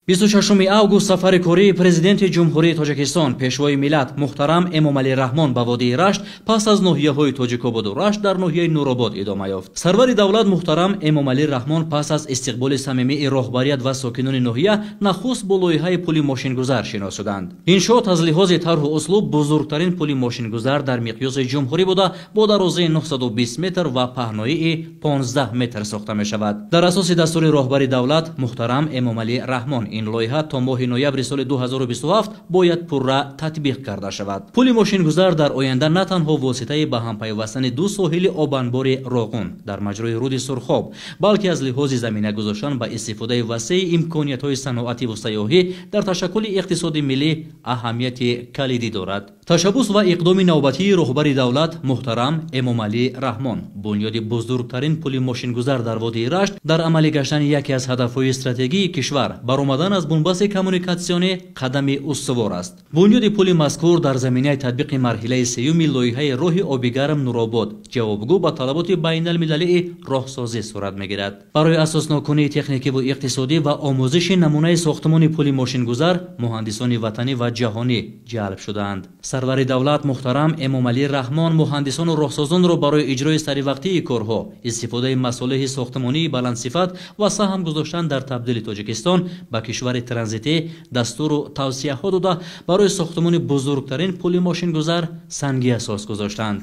26 август сафари кории президенти Ҷумҳурии Тоҷикистон, пешвои миллат муҳтарам Эмомалӣ Раҳмон ба водии Рашт пас аз ноҳияҳои Тоҷикободу Рашт дар ноҳияи Нуробод идома ёфт. Сарвари давлат муҳтарам Эмомалӣ Раҳмон пас аз истиқболи самимии роҳбарият ва сокинони ноҳия нахуст бо лоиҳаи пули мошингузар шинос шуданд. Иншоот аз лиҳози тарҳу услуб бузургтарин пули мошингузар дар миқёси ҷумҳурӣ буда, бо дарозии 920 метр ва паҳноии 15 метр сохта мешавад. Дар асоси дастури роҳбари давлат муҳтарам Эмомалӣ Раҳмон ин лоиҳа то моҳи ноябри соли 2027 бояд пурра татбиқ карда шавад. Пули мошингузар дар оянда на танҳо воситаи ба ҳам пайвастани ду соҳили обанбори Роғун дар маҷрои руди Сурхоб, балки аз лиҳози замина гузоштан ба истифодаи васеи имкониятҳои саноативу сайёҳӣ дар ташаккули иқтисоди миллӣ аҳамияти калидӣ дорад. Ташаббус ва иқдоми навбатии роҳбари давлат муҳтарам Эмомалӣ Раҳмон бунёди бузургтарин пули мошингузар дар водии Рашт дар амалӣ гаштани яке аз ҳадафҳои стратегии кишвар баромадан аз бунбасти коммуникатсионӣ қадами устувор аст. Бунёди пули мазкур дар заминаи татбиқи марҳилаи сеюми лоиҳаи роҳи обигарм Нуробод ҷавобгӯ ба талаботи байналмилалии роҳсозӣ сурат мегирад. Барои асосноккунии техникиву иқтисодӣ ва омӯзиши намунаи сохтмони пули мошингузар муҳандисони ватанӣ ва ҷаҳонӣ ҷалб шудаанд. Сарвари давлат муҳтарам Эмомалӣ Раҳмон муҳандисону роҳсозонро барои иҷрои саривақтии корҳо, истифодаи масолеҳи сохтмонии баландсифат ва саҳм гузоштан дар табдили Тоҷикистон ба кишвари транзитӣ дастуру тавсияҳо дода, барои сохтмони бузургтарин пули мошингузар санги асос гузоштанд.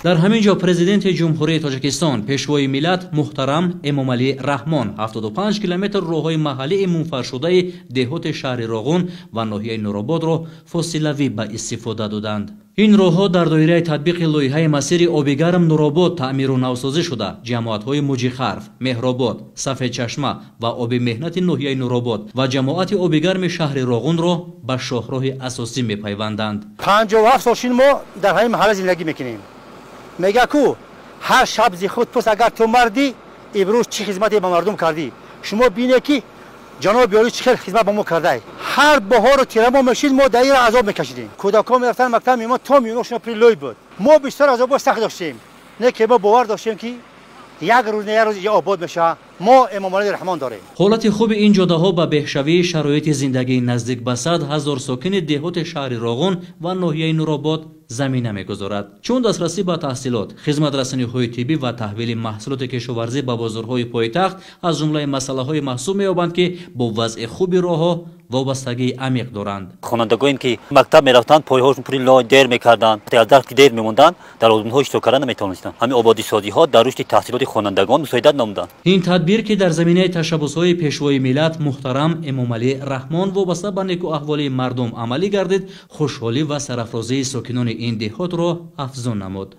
Дар ҳамин ҷо президенти Ҷумҳурии Тоҷикистон, пешвои миллат муҳтарам Эмомалӣ Раҳмон 75 километр роҳҳои маҳаллии мунфаршудаи деҳоти шаҳри Роғун ва ноҳияи Нурободро фосилавӣ ба истифода доданд. Ин роҳҳо дар доираи татбиқи лоиҳаи масири обигарм Нуробод таъмиру навсозӣ шуда, ҷамоатҳои Муҷихарф, Меҳробод, Сафедчашма ва оби меҳнати ноҳияи Нуробод ва ҷамоати обигарми шаҳри Роғунро ба шоҳроҳи асосӣ мепайванданд. 57 сол шин мо дар ҳамин маҳалла зиндагӣ мекунем. Мега ку ҳар шаб зи худ пурс, агар ту мардӣ, имрӯз чӣ хизмате ба мардум кардӣ? Шумо бинед, ки ҷаноби олӣ чӣ хел хизмат ба мо кардай. Ҳар баҳору тирамо мешид, мо дар ира азоб мекашидем. Кӯдакҳо мерафтанд мактаб, меомад, то миёношона пури лой буд. Мо бисёр азобҳои сахт доштем, не ки мо бовар доштем, ки як рӯз не як рӯз инҷо обод мешавад. Мо Эмомалӣ Раҳмон дорем. Ҳолати хуби ин ҷодаҳо ба беҳшавии шароити зиндагии наздик ба 100 000 сокини деҳоти шаҳри Роғун ва ноҳияи Нуробод замина мегузорад, чун дастрасӣ ба таҳсилот, хизматрасониҳои тиббӣ ва таҳвили маҳсулоти кишоварзӣ ба бозорҳои пойтахт аз ҷумлаи масъалаҳое маҳсуб меёбанд, ки бо вазъи хуби роҳҳо вобастагии амиқ доранд. Хонандагоне, ки мактаб мерафтанд, пойҳошон пури лой, дер мекарданд, аз дарс ки дер мемонданд, дар озмунҳо иштирок карда наметавонистанд. Ҳамин ободисозиҳо дар рушди таҳсилоти хонандагон мусоидат намуданд. Ин тадбир, ки дар заминаи ташаббусҳои пешвои миллат муҳтарам Эмомалӣ Раҳмон вобаста ба некӯаҳволии мардум амалӣ гардид, хушҳолӣ ва сарафрозии сокинони ин деҳотро афзун намуд.